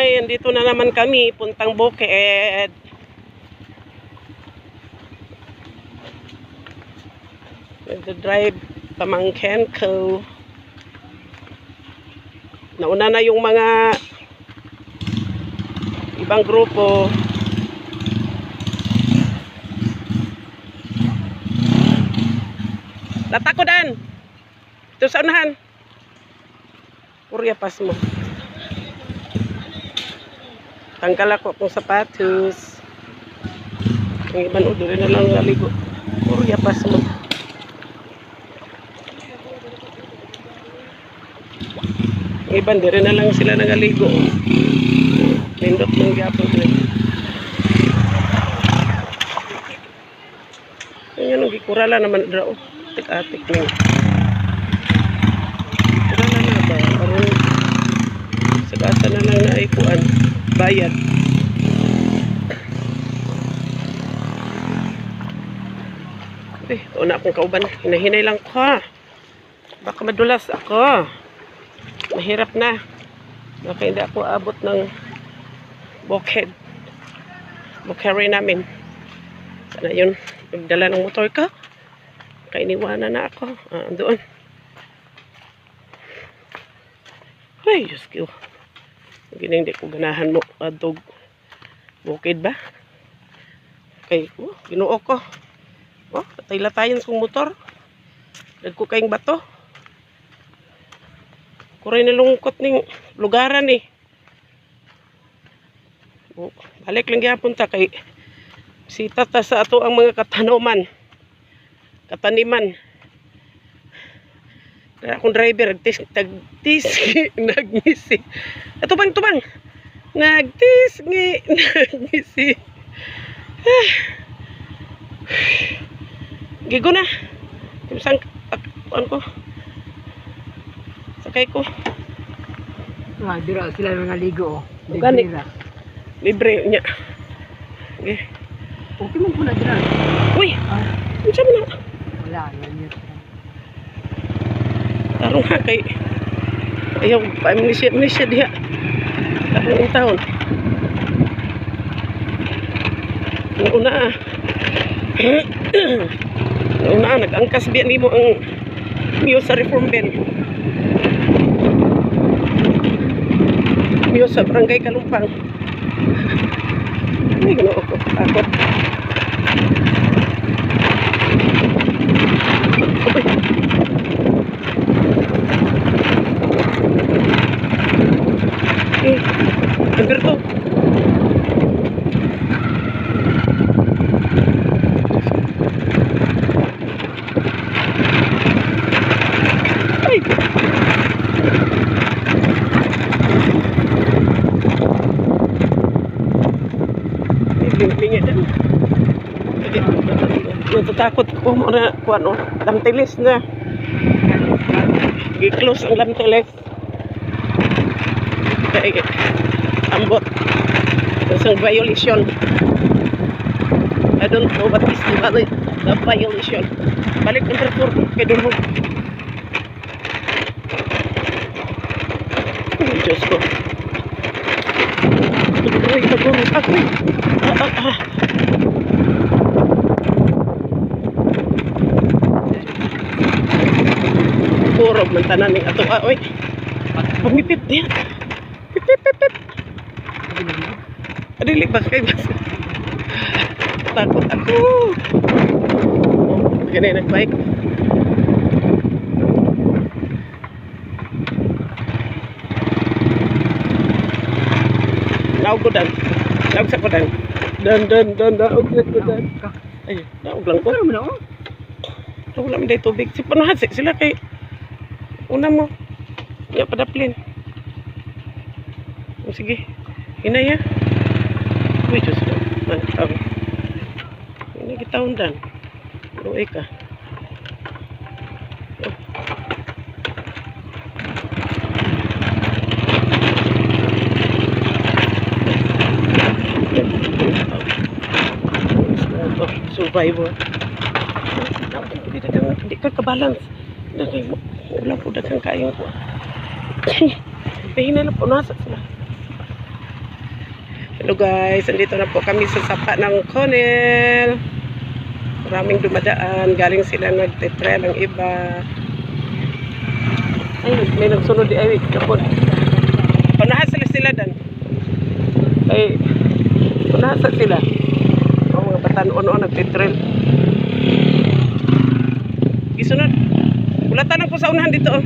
Hi! Andito na naman kami, puntang bukid. Nagda-drive pamangkin ko. Nauna na yung mga ibang grupo. Latakodan! Ito sa unahan. Purya pas mo. Tanggal ako akong sapatos. Ang iban o, diri na lang naligo. Purya pas mo. Ang iban, diri na lang sila nagaligo. Nindot ng gyapon diri. Ayan, ang gikurala naman dira o. Atik-atik na. Kurala na ba? Aron sagasa na lang na ikuan. Bayad. Eh, una akong kauban. Hinahinay lang ko. Baka madulas ako. Mahirap na. Baka hindi ako abot ng bukid. Bukeri namin. Sana yun. Pagdala ng motor ko. Kainiwanan na ako. Ah, doon. Ay, Diyos ko. Gining di ko ganahan mo adog bukid ba? Kay, oh, Ginoo ko. Oh, patay-latayan kong motor. Dagko kayong bato. Kuray nalungkot ning lugaran eh. Oh, balik lang gyapon ta kay sita ta sa ato ang mga katanoman. Kataniman. Kaya akong driver nagtis tagtis nagngisi. Ato bang tubang. Nagtis ngi nagngisi. Ah. Gigo na. Saan kuan ko? Sakay ko. Ah, dira sila mga ligo oh. Gani. Libre ra. Libre niya. Okay. Okay man po na dira. Uy, Ah, unsa man na? wala na niya. Tarong ha kay ayaw pa amnesia amnesia diha. Tarong ang taon. Una ah. Una ah, nag-angkas biya nimo ang Mio sa reform bill. Mio sa barangay Kalumpang. Ay, Ginoo ko. Takot. Uy. Eh, Alberto. Ay. Ay, bingi din. Natatakot ko muna kuan oh. Lamtilis na. Gi-close ang lamtilis. Kay ambot. Isang violation. I don't know what is the violation. Balik number 4 kay Dunhog. Ay, Diyos ko. Uy, pagurot ako. Ah, ah, ah. Kurog man tanan ning ato. Ah, oy. Pumipit niya. Pip, pip, pip, pip. Dili ba kay bas. Takot ako. Oh, ganun nag-bike. Naog ko dan. Naog sa ko dan. Dan dan dan naog sa ko dan. Ay, naog lang ko. Pero mo na oh. Wala man day tubig. Si panuhan sila kay una mo. Ya padaplin. Oh, sige. Hinay ha. Uy, Diyos ko. Mantang. Hindi kita undan. Luwi ka. Oh. Oh, survivor. Hindi ka kabalance. Wala po daghang kayo ko. Pahina na po nasa sila. Hello guys, andito na po kami sa sapa ng Conil. Maraming dumadaan, galing sila nagte-trail ang iba. Ay, may nagsunod di ay kapon. Panahan sila sila dan. Ay, panahan sa sila. Oh, mga batan-on nagte-trail. Gisunod. Wala tanong ko sa unahan dito. Oh.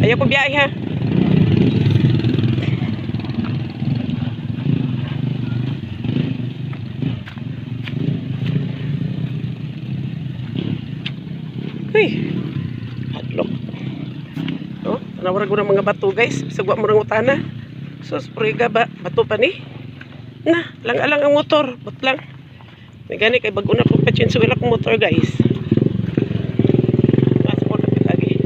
Ayaw ko biyahe ha. Uy. Hadlok. Oh, tanawara ko ng mga bato guys. Bisag wa mo rang utana. Sus, puriga ba? Bato pa ni? Na, lang-alang ang motor. But lang. May gani kay bago na ko pa-change oil akong motor guys. Mas po lapit lagi.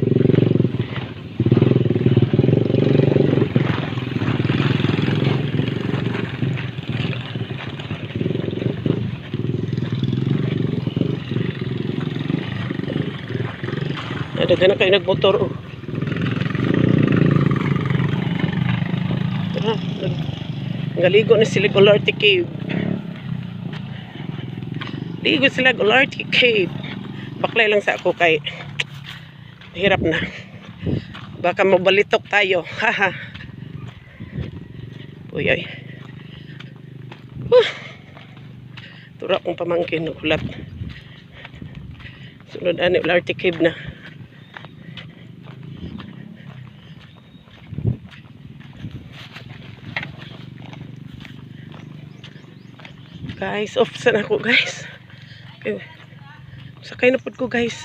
Daghan na kayo nagmotor oh. Tara, nagaligo na sila Olarte Cave. Ligo sila Olarte Cave. Baklay lang sa ako kay hirap na. Baka mabalitok tayo. Haha. Uy ay. Huh. Tura akong pamangkin nagulat. Sunod ani Olarte Cave na. Guys, off sana ako guys. Okay. Sakay na pud ko guys.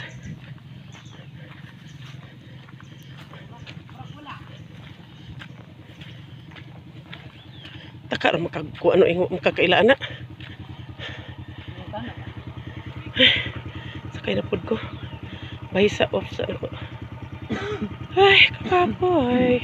Taka ra makagku ano ingo makakaila na. Sakay na pud ko. Baysa off sa ako. Ay, kapoy.